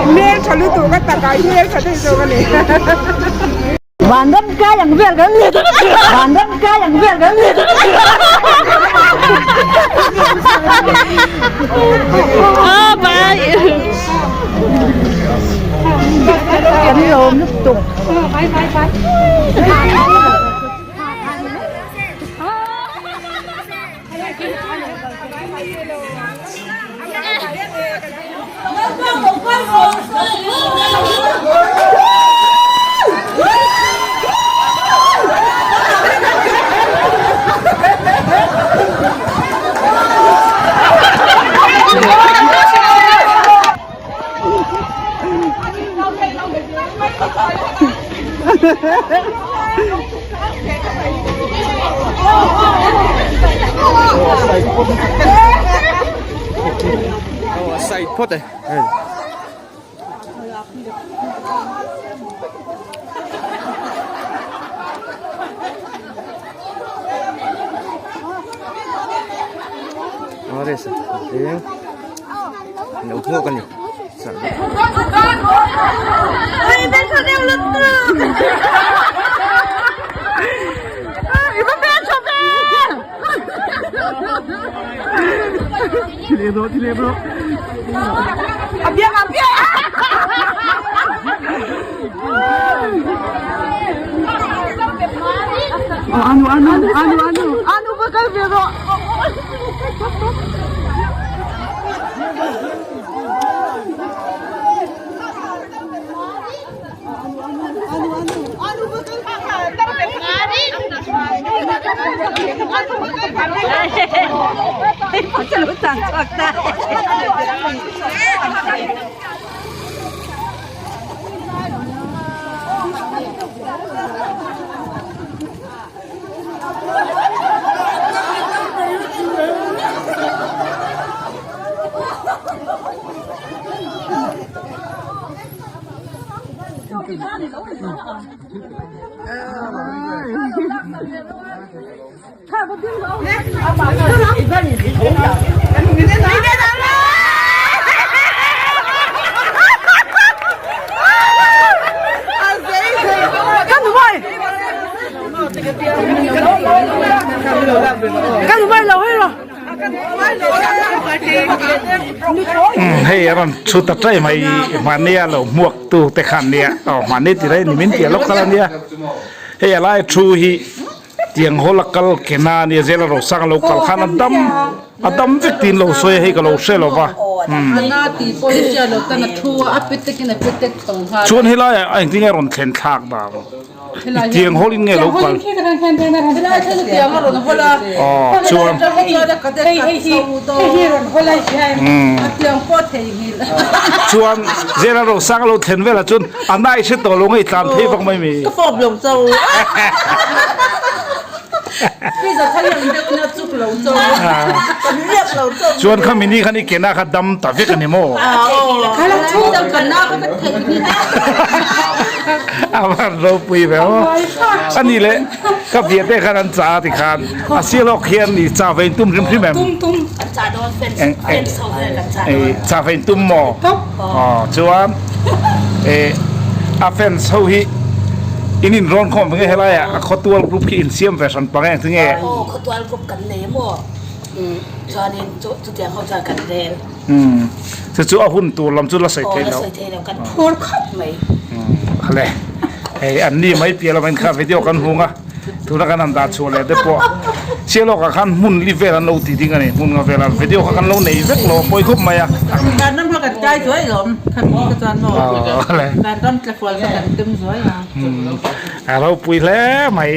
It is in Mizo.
Hmeltha lutuk a takah hmeltha daih zawk a ni. Vanram kai ang vel kan ni. Vanram kai ang vel kan ni. Oh, bye. Kan lawm lutuk. Bye bye bye. Side phawt e. Lo hmuak a ni. Hei a rawn chhut ta ṭai mai mahnia lo hmuak tu te khan nia aw mahni ti rei ni min tia lawk kal a nia hei a lai thu hi tiang hawl a kal ke na a nia zel a rosang a lo kal khan a dam a dam vek tiin lo sawi a hei ka lo hre lo va chuan helaiah a engtin nge a rawn thlen thlak dan. Tiang hawl in nge lo kal? Aw chuan Chuan Zela Rosang a lo thlen velah chuan a nai hre tawh lo nge i tlan phei vak mai mi? Chuan kha mini khan i ke na kha dam ta vek a ni maw? A van ropui ve aw. A ni le ka bia te khan an cha ti khan a sial awk hian i cha vein tum hrim hrim em? Cha vein tum maw? Aw chuan a fans ho hi in inrawn khawm ve nge helai ah a khawtual group khi insiam ve hran pang eng tinge? Aw khawtual group kan nei a maw chuanin chutiang ho chuan kan rel. Umm chu chu a hun tur lam chu la sawi theih loh. Aw la sawi theih loh kan phur khawp mai. Umm hale hei an ni mai piah lamah in kha video kan hung a. Tuna kan han dah chhuah leh te pawh chiah lawkah khan hmun li vel an lo ti ding a ni hmun nga vela video kha kan lo nei vek lo a pawi khawp mai a. Vanram kha kan kai zuai lawm kha mi kha chuan maw vanram tlafual kha kan tum zuai a. A ropui hle mai.